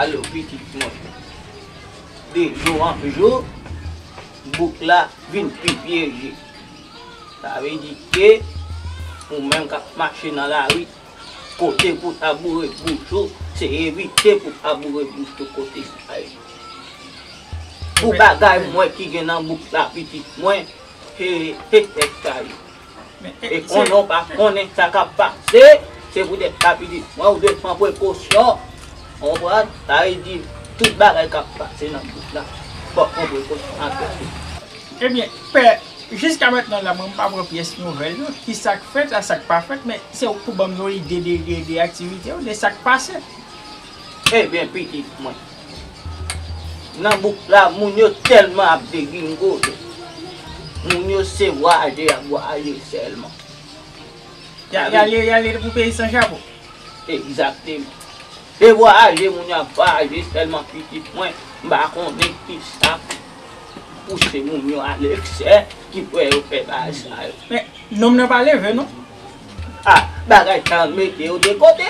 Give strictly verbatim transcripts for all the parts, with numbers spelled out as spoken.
Alo, pitit mwen. De jou an jou, bouk la vin pi pyeje. Sa vle di ke ou menm k ap mache nan lari, kote pou ta boure bouch ou, se evite pou ta boure bouch ou kote sa ye. Pou bagay mwen ki gen nan bouk la, pitit mwen, se, se tèt chaje. E konnen w pa konnen sa k ap pase, se poutèt sa pitit mwen, ou dwe pran prekosyon. Ou konprann? Sa vle di, tout bagay k ap pase nan bouk la, fòk pran prekosyon avèk li. Ebyen, pè, jiska mentnan la, mwen, m pa pran pyès nouvèl, non. Ki sa k fèt, a sa k pa fèt, men se ou k pou ban m yon ide de, de, de aktivite w, de sa k pase. Ebyen, pitit mwen, nan bouk la, moun yo tèlman ap degringole. Moun yo se vwayaje y ap vwayaje sèlman. Y a, y ale, y ale pou peyi san chapo. Egzakteman. Se vwayaje moun yo ap vwayaje sèlman, pitit mwen. M pa konnen ki sa k pouse moun yo alèksè ki fè yo fè bagay sa yo. Men, nonm nan pa leve, non. A, bagay sa yo mete yo de kote.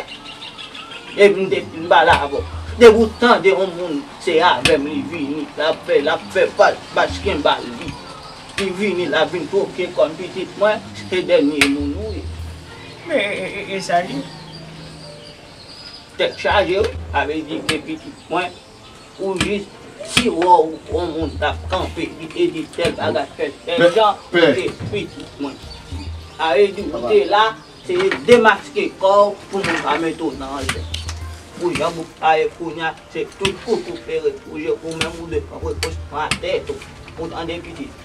Epi m te fin pale avè w. Depi w tande yon moun, se avè m li vini, l ap fè, l ap fè pa, pa kenbe li. Li vini, l ap vin twoke kòn pitit mwen, se dènye moun ou ye. Men, e, e, e, e sa li ye? Tèt chaje, wi. Sa vle di ke pitit mwen, ou jis, si w wè yon moun t ap kanpe, li te di tèl bagay, fè tèl jan, se pitit mwen. Sa vle di, ou te la, se demaske kò w pou moun pa mete w nan anlè. Pou jan bouk la ye kounye a, se tout kout ou fere pou je ou menm ou dwe pran prekosyon a tèt ou. Ou tande pitit?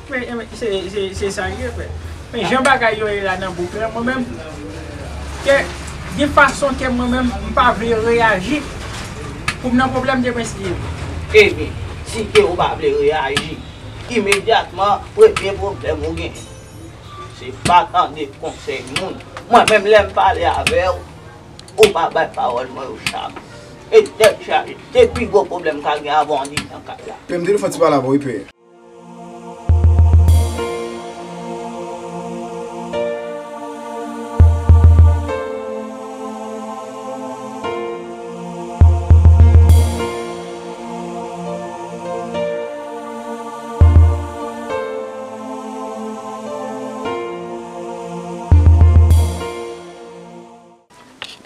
Men, men, se, se, se sa l ye, frè. Men jan bagay yo ye la nan bouk la, mwen menm, ke, gen fason ke mwen menm, m pa vle reyaji pou m nan pwoblèm de prens li ye. Ebyen, si ke ou pa vle reyaji, imedyatman, premye pwoblèm ou gen, se pa tande konsèy moun. Mwen menm, lè m pale avè w, ou pa bay pawòl mwen yo chak. E tèt chaje. Se pi gwo pwoblèm m ka gen avè w andidan kay la. Pè, m te dwe fè yon ti pale avè w, wi, pè.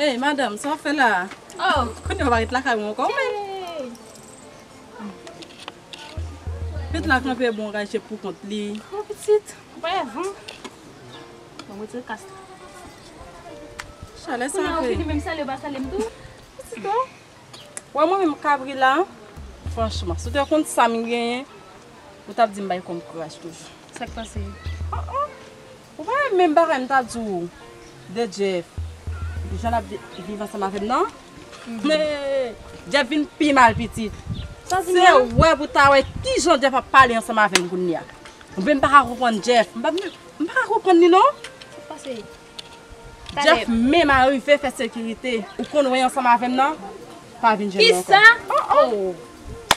Ey, madanm, sa w ap fè la a? Oh, kounye a w pa ret lakay ou ankò, men. Pitit la kanpe bon, rache pou kont li. Oh, pitit, ou pa gen van. Bon, mwen retire kas la. Chalè sa fè. Kounye a ou vini menm salye, ou pa salye m tou. Pitit, oh. Wè mwen menm kabri la, franchman, si w te konn sa m genyen, ou t ap di m bay kò m kouraj toujou. Sa k pase? Oh, oh. Ou pa wè menm bagay m ta di w de Jeff, jan l ap de-, viv ansanm avè m nan? Mhm. Jeff vin pi mal, pitit. Sa di se menm? Wè pou ta wè kijan Jeff ap pale ansanm avè m kounye a. Oubyen m pa ka konprann Jeff. M pa, m pa ka konprann li non. Sa k pase? Jeff menm arive fè sekirite. Ou konn wè ansanm avè m nan? Pa vin jwenn mwen ankò. Kisa? Oh, oh.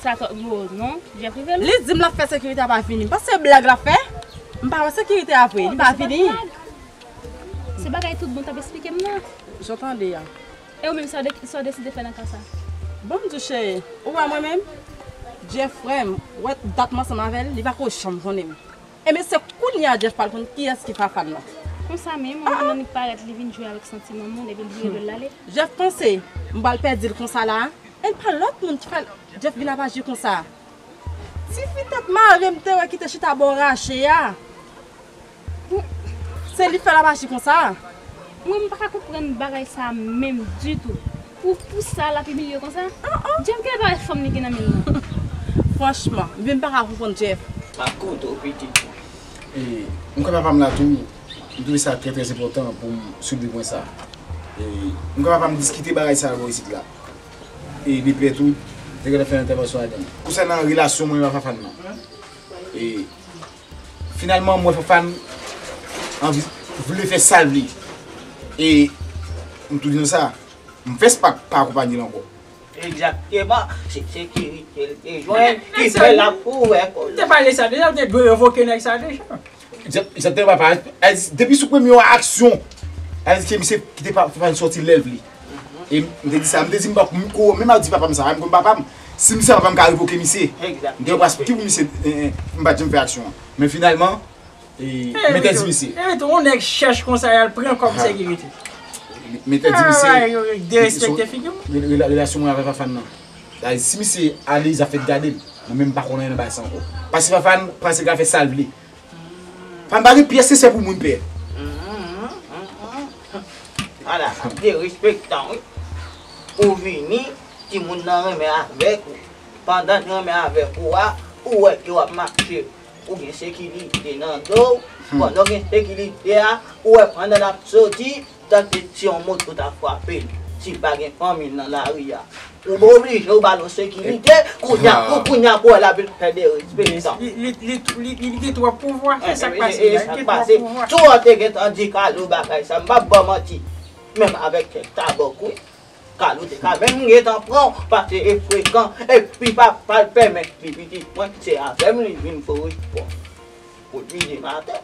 Sa twòp gwo, non? Jeff rive, non? Li di m l ap fè sekirite a pa vini. M panse se blag l ap fè. M pa wè sekirite a vre. Li pa vini. Se bagay tout bon t ap esplike m nan. Jan w tande a. E ou menm, sa w de-, sa w deside fè nan ka sa? Bon, m di w, cheri, ou wè mwen menm? Jeff frè m, wè dat m ansanm avè l, li pako janm konnen m. Ebyen, se kounye a Jeff pral konn kiyès ki Fafane nan. Konsa menm, yon moun annik parèt, li vin jwe avèk santiman moun, epi l vire do l l ale. Jeff panse m pral pèdi l konsa la a? E l pa lòt moun ki fè Jeff vin ap aji konsa. Ti fi tèt mare m te wè ki te chita bò rache a. Se li k fè l ap aji konsa. Mwen, m pa ka konprann bagay sa a menm ditou. Pou, pou sa l ap imilye w konsa? Jeff, ki bagay fanm li gen nan men l lan? Franchman, m menm pa ka konprann Jeff. M ap koute w, pitit. E, m kwè papa m la tou, m twouve sa trè, trè enpòtan pou m soulve pwen sa. E, m kwè papa m diskite bagay sa avè w isit la. E, Deplè tou, te gentan fè yon entèvansyon ladan l. Konsènan relasyon mwen ak Fafane nan. E, finalman, m wè Fafane anvi, vle fè sa l vle. E, m tou di nou sa, m fè spak pa akonpanye l ankò. Egzakteman, se sekirite l te jwenn, ki fè l ap ouvè kò l. Ou te pale sa deja, ou te dwe revoke nèg sa deja. Egzak-, egzakteman, papa. Depi sou premye aksyon, Alice ke misye kite pa, pa sòti lè l vle. E m te di sa, m te di m pa pou m ko, menm ap di papa m sa, m konn papa m. Si m se papa m ka revoke misye. M te pran ki pou misye, eh, eh, m pa t janm fè aksyon an. Men finalman, e, men te di misye. E tou, yon nèg chèch konsa, y al pran kòb sekirite. Men te di misye, derespekte figi m. Rela- relasyon mwen avèk Fafan nan. Si misye ale, zafè gade l. Mwen menm pa konn anyen nan bagay sa ankò. Paske Fafan panse l ka fè sa l vle. Fafan pa gen pyès respè pou moun pè. Ala, derespektan, wi. Ou vini, timoun nan renmen avèk ou. Pandan l renmen avèk ou a, ou wè ke w ap mache, ou gen sekirite nan do w. Pandan w gen sekirite a, ou wè pandan l ap soti, tande si yon moto ta frape l, si l pa gen fanmi l nan lari a. Ou oblije ou ba l yon sekirite, kounye a, pou, kounye a pou wè l ap vin fè derespektan. Li, li, li, li, li gen twòp pouvwa, se sa k pase la, li gen twòp pouvwa. Tou an te gentan di Kalo bagay sa, m p ap ba w manti. Menm avèk kèk tabòk, wi. Kalo te ka menm gentan pran w, paske e frekan, epi papa l pèmèt li pitit mwen, se avè m li vin fè respò. Pou l vide maten,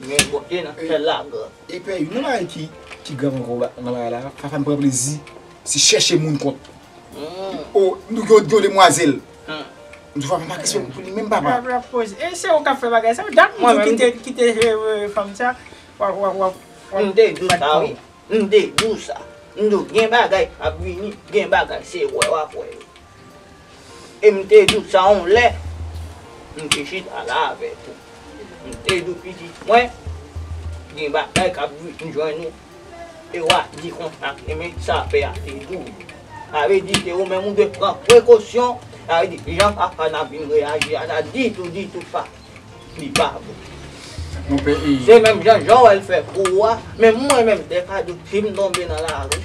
men bote nan sèl lagrand. E pè, youn nan bagay ki, ki grav ankò nan bagay la, Fafan pran plezi, se chèche moun kont. O, nou gen yon demwazèl. M di Fafan pa kesyon pou li menm papa. L ap, l ap poze. E se ou k ap fè bagay sa, dat m di w kite, kite, eh, eh, fanm sa, w ap, w ap, w ap, w ap bat kò w. M te di w sa, wi. M te di w sa. M di w gen bagay k ap vini, gen bagay se wè w ap wè yo. E m te di w sa yon lè, m te chita la avèk ou. M te di w pitit mwen, gen bagay k ap vin jwenn ou. E w a di konsa ke men sa pè a te di w. Sa vle di ke ou menm ou dwe pran prekosyon. Sa vle di jan Fafan ap vin reyaji a la ditou, ditou pa. Li pa bon. Se menm jan, jan w wè l fè kou a, men mwen menm, dè ka di w, si m tonbe nan lari,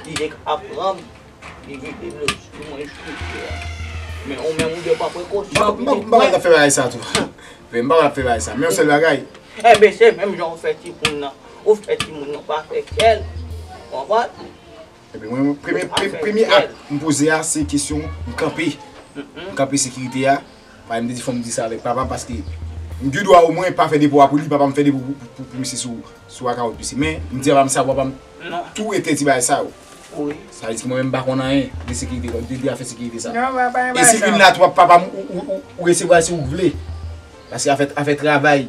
li te ka pran m, li vide dlo sou mwen jis kote a. Men ou menm ou dwe pran prekosyon. M pa, m pa, m pa konn ap fè bagay sa tou. M pa konn ap fè bagay sa. Men yon sèl bagay. Enben, se menm jan w fè timoun nan. Ou fè timoun nan pa fè kè l. Konprann? Epi mwen, premye, premye ak m poze a, se kesyon m kanpe. M kanpe sekirite a. Paske m te di fò m di sa avèk papa m, paske m gen dwa omwen pa fè depo a pou li, papa m fè depo pou, pou, pou, pou misye sou, sou akawont misye. Men, m di papa m sa, papa m tou entèdi bagay sa yo. Sa vle di ke mwen menm m pa konn anyen de sekirite, de, de afè sekirite sa. E si vin la tou, papa m, ou, ou, ou, ou resevwa l si ou vle. Paske afè, afè travay,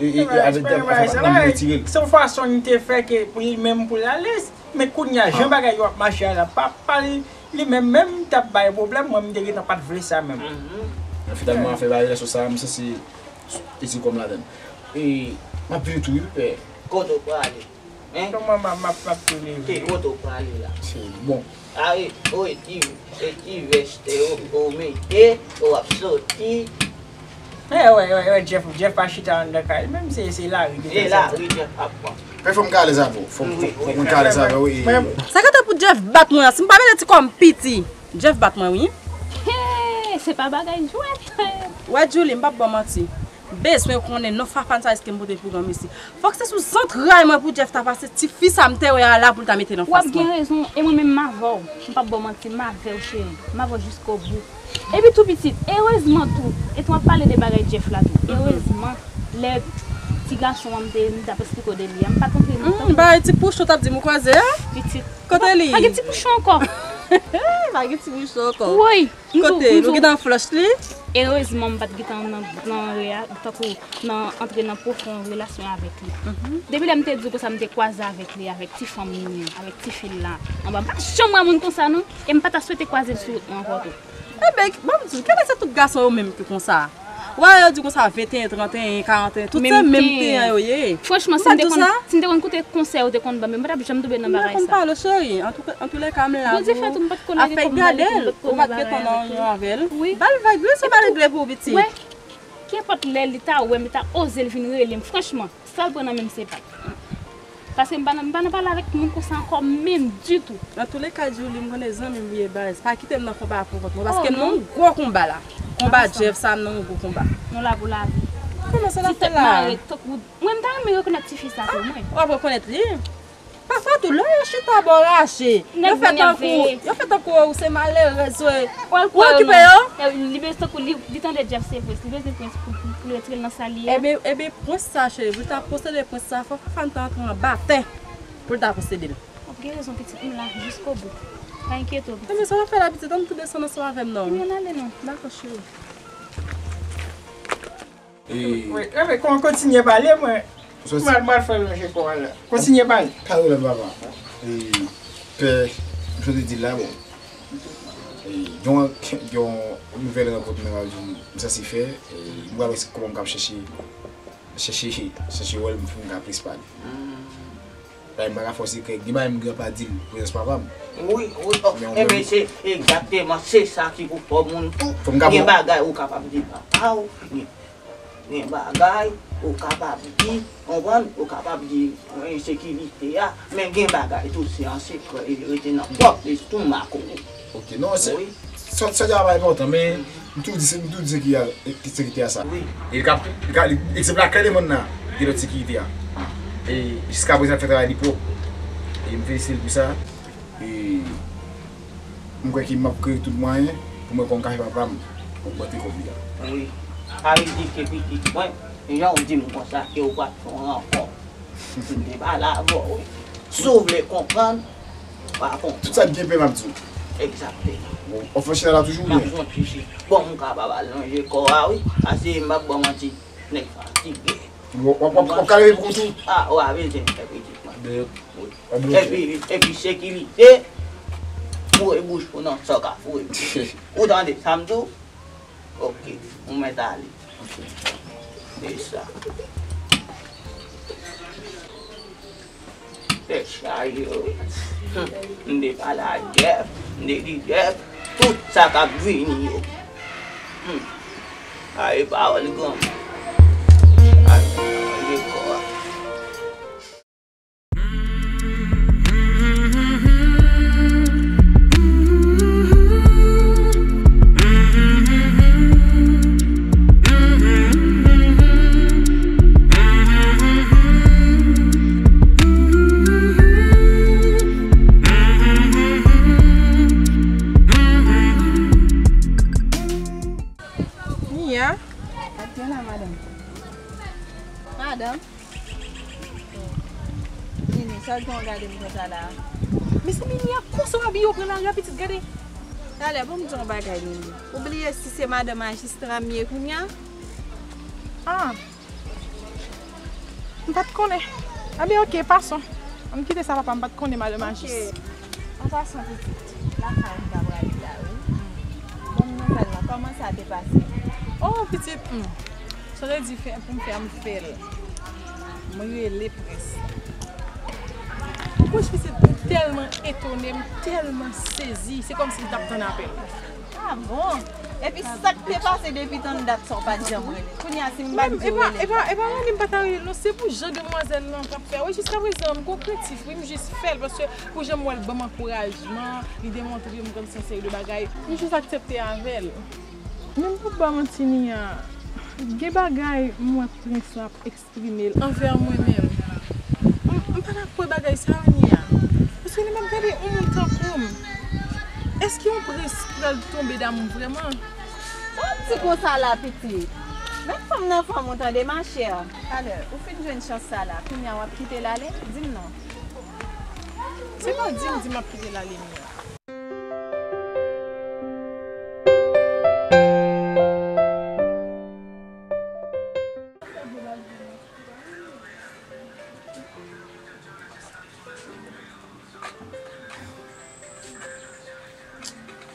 E, e, e avèk dam, avèk dam retire l. Se yon fason li te fè ke pou li menm pou l alèz. Men kounye a, jan bagay yo ap mache a la, papa l, li menm, menm t ap bay pwoblèm, mwen m te gentan pa t vle sa menm. Men finalman, afè bagay relasyon sa a, m sanse ete kòm ladan l. E, m ap vini tou, wi, pè. Kote w prale? Hein? Kòman m ap, m ap, m ap tourne vre? Ki kote w prale la? Se bon. Are, o, e ki, e ki vès te ou, ou mete, ou ap soti. E, wè, wè, wè, Jeff, Jeff pa chita anndan kay, menm se, se lari li te. Se lari Jeff ap pran. Pè, fò m ka alèz avè w. Fò, fò, fò mwen ka alèz avè w, e. Sa ka te pou Jeff bat mwen an, si m pa mete ti kò m piti. Jeff bat mwen, wi. Hey, se pa bagay jwèt. Wè, Julie, m p ap ba w manti. Bezwen konnen non Fafane sa riske m pote pou granmesi. Fòk se sou zantray mwen pou Jeff ta pase, tifi sa m te wè a la pou l ta mete l anfas mwen. W ap gen rezon, e mwen menm m avè w. M p ap ba w manti, m avè w cheri. M avè w jiskobou. Epi tou pitit, erezman tou, e tou w ap pale de bagay Jeff la tou. Erezman, lè ti gason an m te, m t ap esplike w de li a, m pa t antre nan tan. Bagay ti pouchon t ap di m ou kwaze a? Pitit. Kote li? Pa gen ti pouchon ankò. Pa gen ti pouchon ankò. Woy! Kote? Nou gentan flòch li? Erezman, m pa t gentan nan, nan reya-, tankou nan antre nan pwofon relasyon avèk li. Depi lè m te di w konsa, m te kwaze avèk li, avèk ti fanm li an, avèk tifi l la anba. M pa t janm wè moun konsa, non. E m pa ta swete kwaze l sou wout mwen ankò tou. Enben, ban m di w, genlè se tout gason yo menm ki konsa. Wè, yo di konsa, venteyen, tranteyen, karanteyen, tout se menm teyen yo ye. Franchman, si m te konn, si m te konn koute konsèy ou te konn ban m, m pa t ap janm tonbe nan bagay sa. M pa konn pale, cheri. Antouleka, m la pou ou. Afè gade l, ou pa t gentan nan reyinyon avè l. Ba l vag, wi, se pa regle pou ou, pitit. Wè, kenpòt lè li ta wè m, li ta oze l vin rele m, franchman. Sa l pran nan men m se pa l. Paske m pa nan, m pa nan pale avèk moun konsa ankò menm ditou. Antouleka, Julie, m konnen zanmi m ou ye baz. Pa kite m nan konba pou kont mwen, paske m nan yon gwo konba la. Konba Jeff sa, m nan yon gwo konba. Nou la pou lavi. Kòman se la fè la? Ti tèt mare, tankou, mwen m ta renmen rekonèt tifi sa pou mwen. W ap rekonèt li. Pafwa tou, lè yo chita bò rache, yo fè tankou, yo fè tankou ou se malerèz, wi. Ou okipe yo? Li bezwen tankou li, li tande Jeff se prens, li bezwen prens pou, pou, pou l retire l nan sa l ye a. Ebyen, ebyen, prens sa, cheri, pou l ta posede prens sa, fò Fafane ta antre anba tè pou l ta posede l. Gen rezon, pitit, m la jiskobou. Pa enkyete w, pitit. Enben, sa w ap fè la, pitit? Ann tou desann ansanm avè m non. Wi, ann ale non. Dakò, cheri. E, wi, enben, kon, kontinye pale, mwen. M al, m al fè lonje kò a la. Kontinye pale. Pa pwoblèm, papa. E, pè, jan w te di l la, bon. E, gen yon, gen yon nouvèl rankont mwen m sanse fè. E, m pral wè si kòman m kab chèche, chèche, chèche wè l pou m ka plis pale. Bagay m pa ka fè w sekrè, gen bagay m gentan pa di l, prezans papa m. Wi, wi, oh, men, enben, se egzakteman, se sa ki pou fè moun tou. Gen bagay ou kapab di papa w, gen, gen bagay ou kapab di, konprann, ou kapab di, ensekirite a, men gen bagay tou, se an sekrè, e rete nan pwòp lestomak ou. Ok, non, se, wi. Sa, sa deja pa enpòtan, men m toujou di se, m toujou di sekirite a, e, sekirite a sa. Wi. E li ka, li ka, li, egzanp la, klè demann nan, gen lòt sekirite a. E jiskaprezan, l fè travay li pwòp. E m felisite l pou sa. E m kwè ke m ap kreye tout mwayen pou mwen konn ka fè papa m ogmante kòb li a. Wi. Sa vle di ke pitit mwen, jan w di m konsa, ke w pral fè yon rankont. M te pale avè w, wi. Si w vle konprann, w a konprann. Tout sa k gen pè m ap di w. Egzakteman. Bon, w ap fè chita la toujou, oubyen? M ap fè yon ti chita. Bon, m kapab al lonje kò a, wi. Paske m p ap ba w manti, nèg fatige. Bon, w ap, w ap, w ap ka leve pou kont ou? A, w a bezwen fè pitit mwen. Wi. Epi, epi sekirite, foure bouch ou nan sa w ka foure bouch ou. Ou tande sa m di w? Ok, ou mèt ale. Ok. Se sa. Tèt chaje, wi. Hum, m te pale a Jeff, m te di Jeff, tout sa k ap vini yo. Hum. Ay, pawòl granmoun. Ay, pawòl de kò a. Nia. Atè la, madanm. Madanm. Nini, sa w gen w gade m konsa la? Mezanmi, Nia, konsa w abiye w pran lari a, pitit, gade. Talè, ban m di w yon bagay, Nini. Ou bliye si se madan majistra m ye kounye a? Ah. M pa t konnen. Ebyen, ok, pason. Ann kite sa, papa, m pa t konnen madan majis. Ok. An pasan, pitit, lakay ou m ta prale la, wi. Bon, nouvèl lan, kòman sa te pase? Oh, pitit, hmm. Sa w te di fè, pou m fè a, m fè l. Mwen rele prens la. Wouch, pitit, m tèlman etone, m tèlman sezi. Se kòmsi m t ap tann apèl. Ah bon? Epi sa k te pase depi tann dat sa w pa t janm rele? Kounye a si m pa t di w rele. Epa, epa, epa rele, m pa ta rele l non, se pou jan demwazèl lan t ap fè. Wi, jiskaprezan, m gon krentif, wi, m jis fè l, paske pou jan m wè l ban m ankourajman, li demontre m kòmsi yon seri de bagay, m jis aksepte avè l. Men m p ap ba w manti, Nia, gen bagay m wè prens la ap eksprime l anvè mwen menm. M, m pa dakò bagay sa yo, Nia. Paske lè m ap gade yon moun tankou m, èske yon prens pral tonbe damou vrèman? Sa w di konsa la, pitit? Met fanm nan fanm ou tande, machè. Talè, ou fin jwenn chans sa la, kounye a w ap kite l ale? Di m non. Se pa di m di m ap kite l ale, Nia.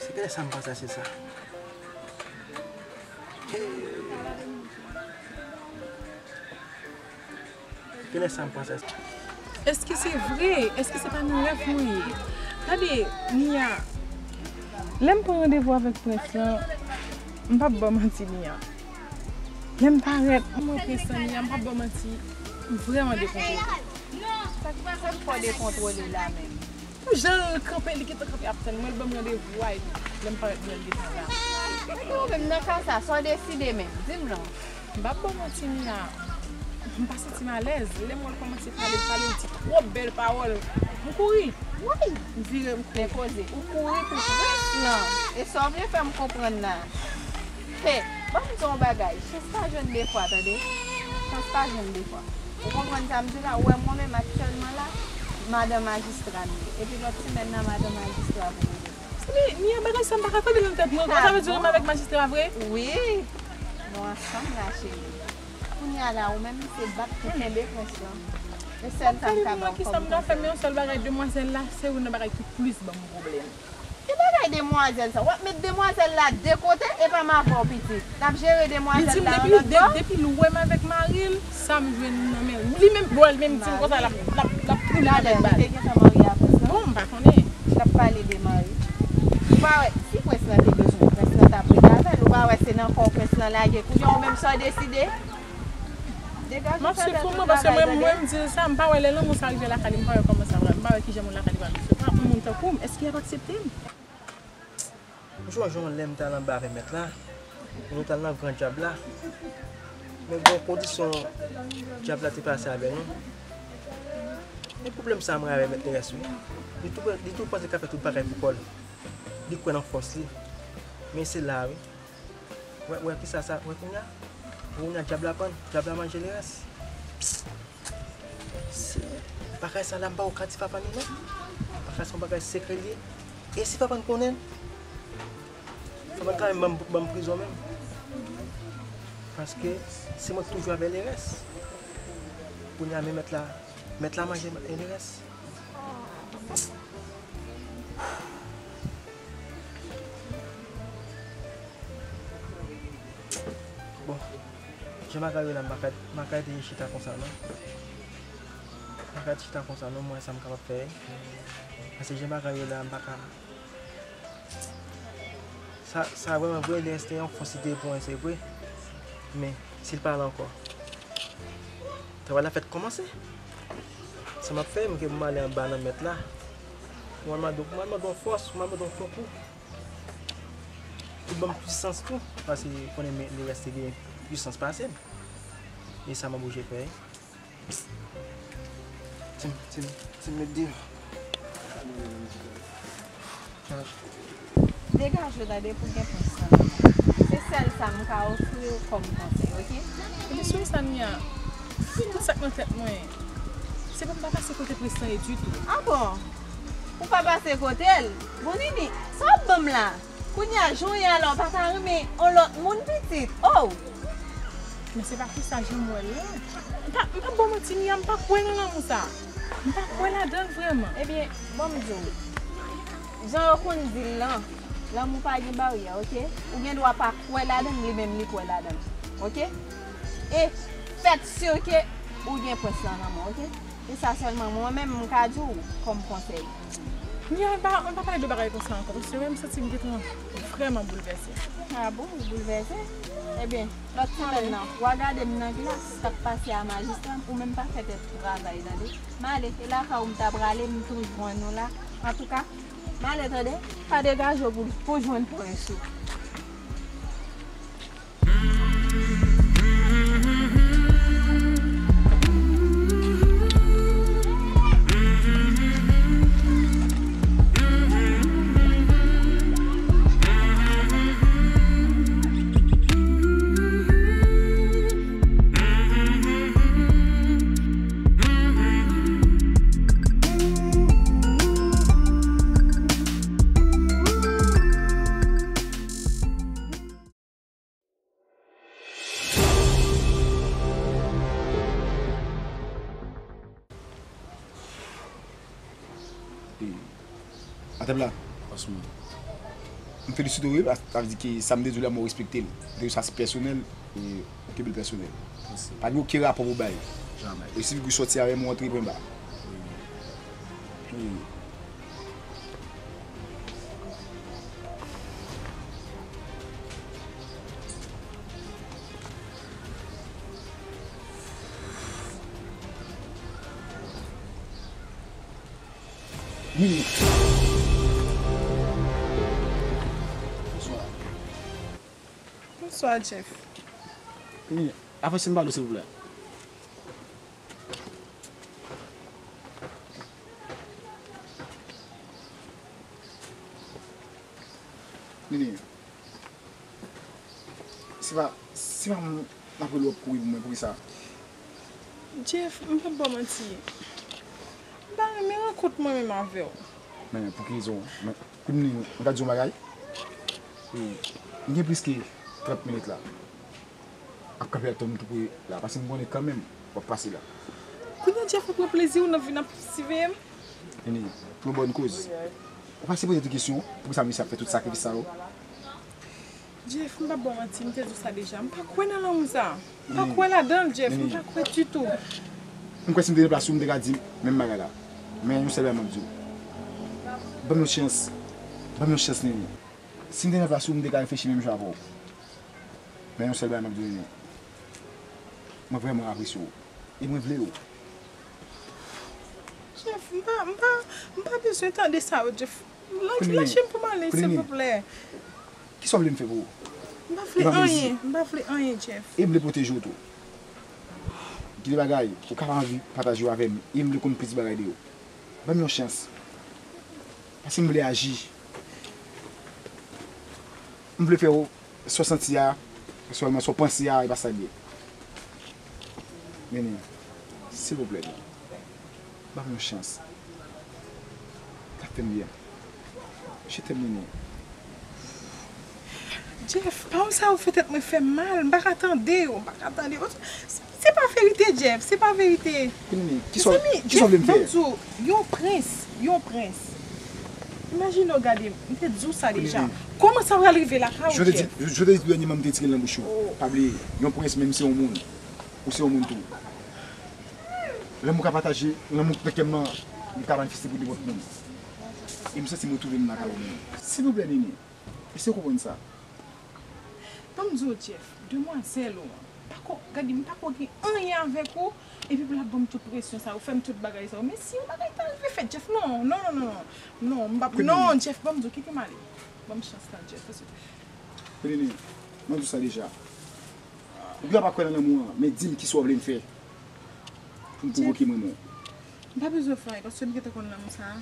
Se kilè sa m panse se sa? Hey. Kilè sa m panse? Èske se vre? Èske se pa nan rèv mwen ye? Gade, Nia, lè m pran randevou avèk prens lan, m p ap ba w manti, Nia. Lè m parèt, m wè prens lan, Nia, m p ap ba w manti, m vrèman dekontwole. Sa k pase m fè w dekontwole la menm? Pou jan l kanpe, li gentan kanpe ap tann mwen, l ban m randevou a, epi lè m parèt, mwen, l gentan la. Epi ou menm nan ka sa, sa w deside menm? Di m non. M p ap ba w manti, Nia. M pa santi m alèz. Lè m wè l kòmanse pale, l pale, l di twòp bèl pawòl. M kouri. Woy! M vire, m kouri. Men koze, ou kouri pou prens lan. E sa w vle fè m konprann la? He, ban m di w yon bagay. Chans pa jwenn de fwa, tande. Chans pa jwenn de fwa. Ou konprann sa m di la? Ou wè mwen menm aktyèlman la, Madan majistra m ye. Epi lòt semèn nan, madan majistra pou mwen. Li, ni yon bagay sa m pa ka tande nan tèt mwen. Sa vle di ou renmen avèk majistra vre? Wi. Nou ansanm la, cheri. Kounye a la, ou menm, se bat pou kenbe prens lan. E sèl sa m ka ba w kòm konsèy. Sa m ka fè, men yon sèl bagay, demwazèl la, se youn nan bagay ki plis ban m pwoblèm. Ki bagay demwazèl sa? W ap met demwazèl la de kote, e pa m avè w pitit. N ap jere demwazèl la yon lòt bò. Depi l wè m avèk mari l, sa m jwenn nan men li menm, bò l menm di m konsa, l ap, l ap, l ap pwoule avèk bal. Li te gentan marye a prens lan? Bon, m pa konnen. L ap pale de mari. Ou pa wè, si prens lan te bezwen, prens lan t ap rete avè l. Ou pa wè se nan kò prens lan lage. Kounye a, ou menm sa w deside? Degaje w fè tèt ou travay, tande? M ap swiv pou mwen, paske mwen, mwen, m di l sa, m pa wè lè lanmou sa rive lakay li, m pa wè kòman sa pral, m pa wè kijan moun lakay li pral resevwa yon moun tankou m. Èske y ap aksepte m? M sonje yon lè m t al anba avè mèt la, e nou t al nan gran dyab la. Men gen yon kondisyon dyab la te pase avè nou. E pwoblèm sa a mwen avè mèt Lerès wi. Li tou, li tou panse l ka fè tout bagay pou kò l. Li kwè nan fòs li. Men se la wi. Wè, wè kisa sa, wè kounye a? Wè kounye a dyab la pran, dyab la manje Lerès. Se, bagay sa la m pa ko ka di papa nou non. Bagay sa yon bagay sekrè l ye. E si papa n konnen? Papa n ka menm ban m, ban m prizon menm. Paske se mwen k toujou avè Lerès. Kounye a men mèt la, mèt la manje Lerès. Bon, jan bagay yo la, m pa ka, m pa ka rete chita konsa non. M pa ka rete chita konsa non, m wè sa m kapab fè. Paske jan bagay yo la, m pa ka. Sa, sa vrèman vre, Lerès te yon fòs li te pran, se vre. Men, si l pa la ankò, travay la fèk kòmanse. Sa m ap fè, m gen pou m ale anba nan mèt la. Pou m al mande, pou m al mande yon fòs, pou m al mande yon konkou. Pou l ban m pwisans tou, paske konnen men Lerès te gen pwisans pase m. E sa m oblije fè. Tim, tim, tim, met deyò. Degaje w tande pou gen prens lan nan men w. Se sèl sa m ka ofri w kòm konsèy, oke? Ebyen, sou sa m ye a, tout sa k nan tèt mwen, se pou m pa pase kote prens lan ye ditou. A bon? Ou pa pase kote l? Bon, Nini, sa w ap ban m la? Kounye a, jan w ye a la, w pa ta renmen yon lòt moun pitit? Oh! Men se pa konsa jan m wè l lan. M pa, m p ap ba w manti, Mia, m pa kwè nan lanmou sa. M pa kwè ladan l vrèman. Ebyen, ban m di w, jan yo konn di l lan, lanmou pa gen baryè, oke? Ou gen dwa pa kwè ladan l, li menm li kwè ladan l, oke? E fèt si ke ou gen prens lan nan men w, oke? E sa sèlman mwen menm m ka di w kòm konsèy. Mia, ann pa, ann pa pale de bagay konsa ankò, paske mwen m santi m gentan vrèman boulvèse. A bon, ou boulvèse? Ebyen, lòt semèn nan, w a gade m nan glas, k ap pase a majistra, ou menm pa fè tèt ou travay, tande? M ale, e lakay ou m ta prale, m tou jwenn ou la. Antouka, m ale, tande? Pa degaje w pou, pou jwenn prens ou. E, atè m la. Franchman. M felisite w, wi, sa vle di ke sa m te di w la, mwen respekte l. M te di w sa se pèsonèl, e ou kenbe l pèsonèl. Mèsi. Pa gen okenn rapò pou bay. Jamè. E si w sòti avè m, ou antre pwen ba. Wi. Wi. Nini. Bonswa. Bonswa, Jeff. Nini, avanse m ba w, silvouplè. Nini, se pa, se pa m, m ap rele w ap kouri pou mwen, poukisa? Jeff, m p ap ba w manti. Pa renmen rankont mwen menm avè w. Men, pou ki rezon? Men, kounye a, mwen ka di yon bagay. M gen plis ke trant minit la. Ap kanpe atann m tou pre la. Paske m konnen kanmenm w ap pase la. Kounye a, Jeff, ou pran plezi w nan vin ap siveye m? Nini, pou yon bòn koz. Ou pa sipoze tou kesyon, poukisa misye ap fè tout sakrifis sa yo? Jeff, m p ap ba w manti, m te di w sa deja. M pa kwè nan lanmou sa. M pa kwè ladan l, Jeff. M pa kwè ditou. M kwè si m te nan plas ou, m te ka di menm bagay la. Men yon sèl bagay m ap di w. Ban m yon chans. Ban m yon chans, Nini. Si m te nan plas ou, m te ka reflechi menm jan avè w. Men yon sèl bagay m ap di w, Nini. Mwen vrèman apresye w. E mwen vle w. Jeff, m pa, m pa, m pa bezwen tande sa yo, Jeff. Lach-, Kounye, lache m pou m ale, kounye, silvouplè. Kisa w vle m fè pou ou? M pa vle anyen, m pa vle anyen, Jeff. E m vle pwoteje w tou. Gen de bagay, ou ka pa anvi pataje yo avè m, e m vle konn plis bagay de yo. Ban m yon chans. Paske m vle aji. M vle fè w Sa w santi a, sèlman sa w panse a, e pa sa l ye. Nini, silvouplè, Nini, ban m yon chans. Ka fè m byen. Je t'aime, Nini. Jeff, pawòl sa yo fè tèt mwen fè m mal. M pa ka tande yo, m pa ka tande yo. Se, se pa verite, Jeff, se pa verite. Nini, kisa, mezanmi, kisa w vle m fè? Jeff, ban m di w, yon prens, yon prens. Imajine w gade m, m te di w sa deja. Kòman sa pral rive lakay ou, Jeff? Je te di, je te di dènyèman m te tire l nan bouch ou. Oh. Pa bliye, yon prens menm se yon moun, ou se yon moun tou. Lanmou ka pataje, lanmou nan kè m nan, li ka manifeste pou nenpòt moun. E m santi m retwouve m lakay ou menm. Silvouplè, Nini, eseye w konprann sa. Ban m di w, Jeff, demwazèl ou an, pako, gade, m pako gen anyen avèk ou, epi pou l ap ban m tout presyon sa yo, fè m tout bagay sa yo. Men si yon bagay ta rive fèt, Jeff, non, non, non, non, non, non, m p ap, non, Jeff, ban m di w, kite m ale. Ban m chans la, Jeff, paske Nini, mwen di w sa deja. Ou gen dwa pa kwè nan lanmou an, men di m kisa w vle m fè pou m pwovoke m renmen w. M pa bezwen fè anyen, paske m gentan konn lanmou sa a.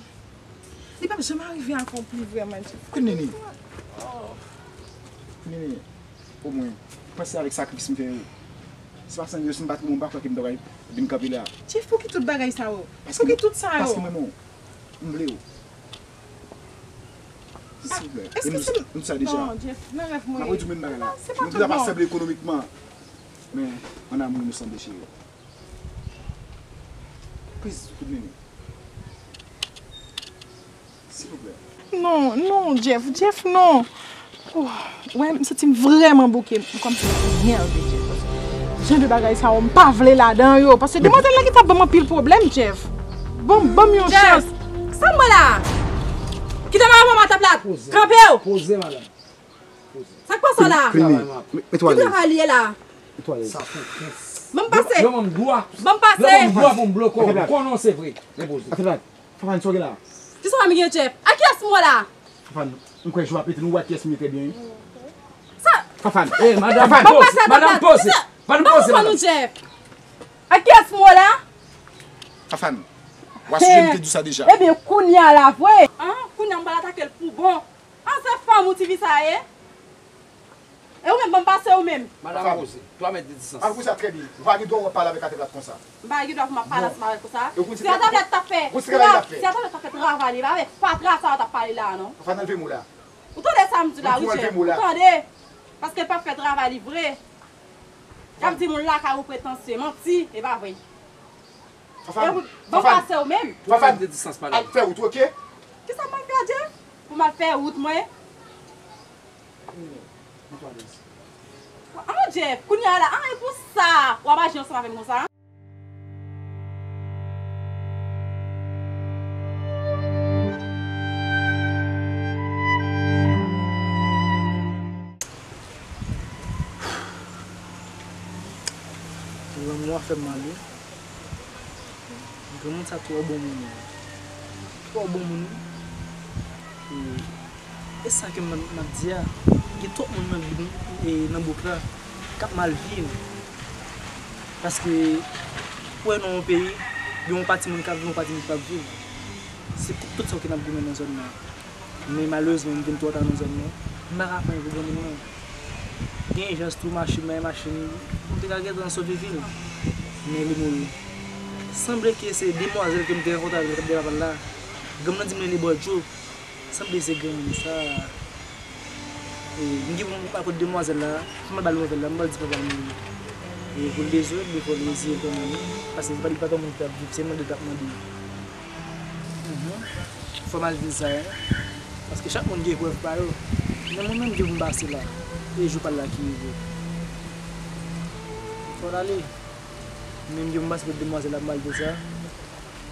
Li p ap janm arive akonpli vrèman, Jeff. Kounye a, Nini. Kounye a, Nini. Omwen, panse avèk sakrifis m fè yo. Se pa san yo, si m pa t renmen w, m pa kwè ke m ta pral vin kanpe la. Jeff, pou ki tout bagay sa yo? Pou ki tout sa yo? Paske m renmen w. M vle w. Silvouplè. E m di sa deja. Non, Jeff, nan rèv mwen ye. M ap redi w menm bagay la. Non, se pa tout bon. Nou pa sanble ekonomikman. Men, an amou, nou sanble, cheri. Pliz, kout Nini. Silvouplè. Non, non, Jeff, Jeff, non. Oh, wè, m santi m vrèman bouke. M kòmsi m ap nève, Jeff. Jan de bagay sa yo, m pa vle ladan yo. Paske demwazèl la gentan ban m anpil pwoblèm, Jeff. Ban m, ban m yon chans. Jeff, sa m wè la? Kite m ap pran matant la. Kanpe w. Poze, madanm. Sa k pase w la? Ki travay li ye la? Sa fè w pès. Ban m pase. Ban m pase. Ban m pase. Ban m pase. Fafan, sa w gen la? Kisa w ap mete, Jeff? A kiyès m wè la? Fafan, m kwè jou a pete, nou wè kiyès m ye trè byen, wi. Sa. Fafan, eh, madanm, poze. Madanm, poze. Ban m poze, madanm. Jeff. A kiyès m wè la? Fafan, w a sonje m te di w sa deja. Ebyen, kounye a la vre. An, kounye a m pral atake l pou bon. An, se fanm ou ti fi sa ye? E ou menm, ban m pase ou menm. Madanm, poze. Twa mèt de distans. Al poze a trè byen. Ou pa gen dwa w ap pale avèk Atablad konsa. M pa gen dwa pou m ap pale ansanm avè l konsa. Se Atablad t ap fè. Si Atablad t ap fè travay li, e pa avèk fatra sa yo t ap pale la a, non. Fafan, anlve mo la. Ou tande sa m di la, wi, Jeff? Ou tande? Paske l p ap fè travay li vre. Y ap di moun lakay ou pretansye, manti, e pa vre. Fafan, ban m pase ou menm. Fafan, al fè wout ou, oke? Kisa m ap fè, Jeff? Pou m al fè wout mwen? An, Jeff, kounye a la, an, e pou sa w ap aji ansanm avè m konsa? Lanmou a fè m mal, wi. Granmoun sa twò bon moun, wi. Twò bon moun, wi. E, e sa ke m, m ap di a, gen twòp moun nan, e, nan bouk la k ap mal viv. Paske, ou wè nan yon peyi, gen yon pati moun k ap viv, yon pati moun k p ap viv. Se pou tout sa w ki n ap goumen nan zòn nan. Men malerezman, m vin twò ta nan zòn nan. M pa ka pran pou granmoun mwen. Gen ijans tou, machin mwen, machin, m te ka gentan sove vi l. Men li mouri. Sanble ke se demwazèl ke m te rankontre avè l k ap derape la. Granm nan di m rele Bòdjo. Sanble se granmoun sa. E, m gen pou m al kot demwazèl la, pou m al ba l nouvèl la, m pral di papa l mouri. E, pou l dezòd, li fò l reziyen l kanmenm, paske se pa li pa t yon moun ki t ap viv, se mande l t ap mande. Mhm. Fò m al di l sa, wi. Paske chak moun gen eprèv pa yo. Men mwen menm, gen pou m pase la. E jou pa l la ki rive. Fò n ale. Men m gen pou m pase kot demwazèl la, m pral di l sa.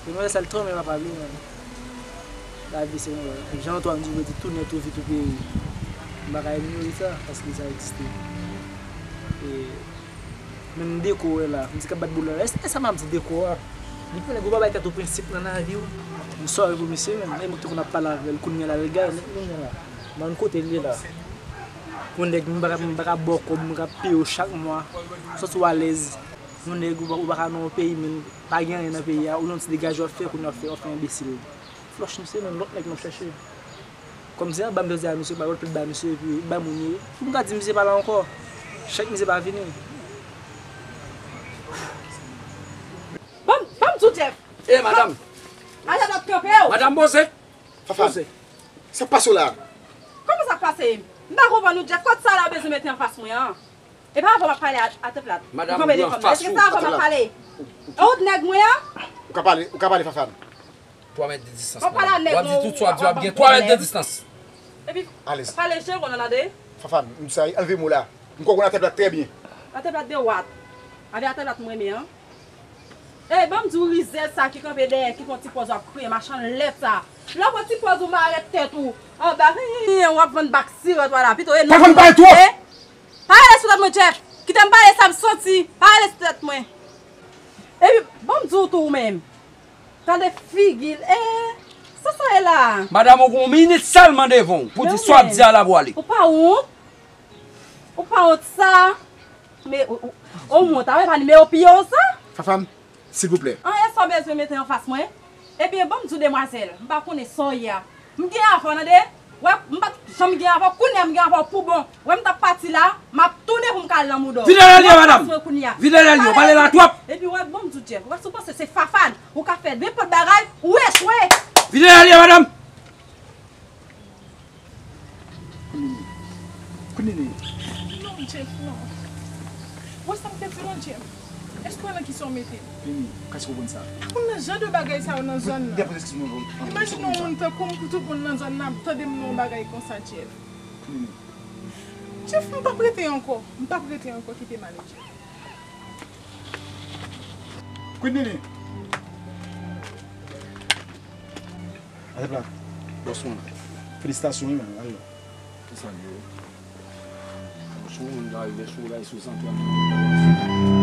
Demwazèl sa, l twò renmen papa l, wi, men. Lavi se konsa. Jan Antwàn di, ou rete tou nèt, ou vit, ou peri. M pa ka inyore sa, paske sa egziste. E, menm Deko wè la, misye k ap bat boul la. E, e sa m ap di Deko a? Depi yon nèg ou pa bay tèt ou prensip nan lavi w, m sòri pou misye menm. E mwen ki te konn ap pale avè l, kounye a la, l gaye nèt kounye a la. M pa konn kote l ye la. Yon nèg m pa ka, m pa ka ba w kòb, m ka peye w chak mwa. Santi w alèz. Yon nèg ou pa, ou pa ka nan yon peyi, men pa gen anyen nan peyi a, ou nan ti degaje w ap fè, kounye a w ap fè, w ap fè enbesil. Flòch misye menm, lòt nèg m ap chèche. Kòm se anba m te di a misye, ba lòt pil ba misye, epi ba moun ye. Pou m ka di misye pa la ankò. Chèk misye pa vini. Ban m, ban m di w, Jeff. E, madanm. Ajan ap kanpe w. Madanm, poze. Fafan, poze. Sa k pase w la? Kòman sa k pase m? M pa konprann ou, Jeff. Kot sa la w bezwen mete anfas mwen an? E pa avè w m ap pale a, atè plat. Madanm, ou kanpe devan m. Èske se avè w m ap pale? E ou t nèg mwen an? Ou ka pale, ou ka pale, Fafan. Twa mèt de distans, madanm. W ap di tout sa w ap di, w ap gen twa mèt de distans. Epi, pale jere w nan de. Fafan, m sa anlve mo la. M kwè w konn atè plat trè byen. Atè plat de what? Avè atè plat m renmen an. Ey, ban m di w, rizèz sa ki kanpe dèyè, ki fè yon ti pòz w ap kriye, machann lèt sa. Lè w fè yon ti pòz ou mare tèt ou anba, w ap vann bak sirèt w la, pito e non. Fafan, pale twòp! Pa rele sou tèt mwen, Jeff. Kite m pale sa m santi. Pa rele sou tèt mwen. Epi, ban m di w tou ou menm. Tande figi l. E, sa sa ye la? Madanm, ou gen yon minit sèlman devan w pou di sa w ap di a la pou ale. Ou pa wont? Ou pa wont sa? Men, ou, ou, ou wont, a, pa nimewo pye w sa? Fafan, silvouplè. An, e sa w bezwen mete anfas mwen? Ebyen, ban m di w, demwazèl, m pa konnen sa w ye a. M gen avè w, tande? Wè, m pa t janm gen avè w, kounye a m gen avè w pou bon. Wè, m t ap pati la, m ap tounen pou m ka al nan mouda w. Vide lè l ye, madanm. Vide lè l ye, w pale la twòp. Epi, wè, ban m di w, Jeff, wè, si w panse se Fafan, ou ka fè nenpòt bagay, ou echwe. Vide lè l ye, madanm. Kounene. Kounene. Non, Jeff, non. Wè sa m te di w lan, Jeff? Èske w wè nan kisa w mete m? Nene, kòman w konn sa? Pa konn nan jan de bagay sa yo nan zòn nan. Depoze, eskize mwen, bon. Imajine yon moun tankou m, pou tout moun nan zòn nan ap tande m nan yon bagay konsa, Jeff. Kounene. Jeff, m p ap rete ankò. M p ap rete ankò, kite m ale, Jeff. Kounene. Atè plat. Bòs mwen. Felisitasyon, wi, men. Kisa l ye? Sou moun ka rive sou la, sou zantray.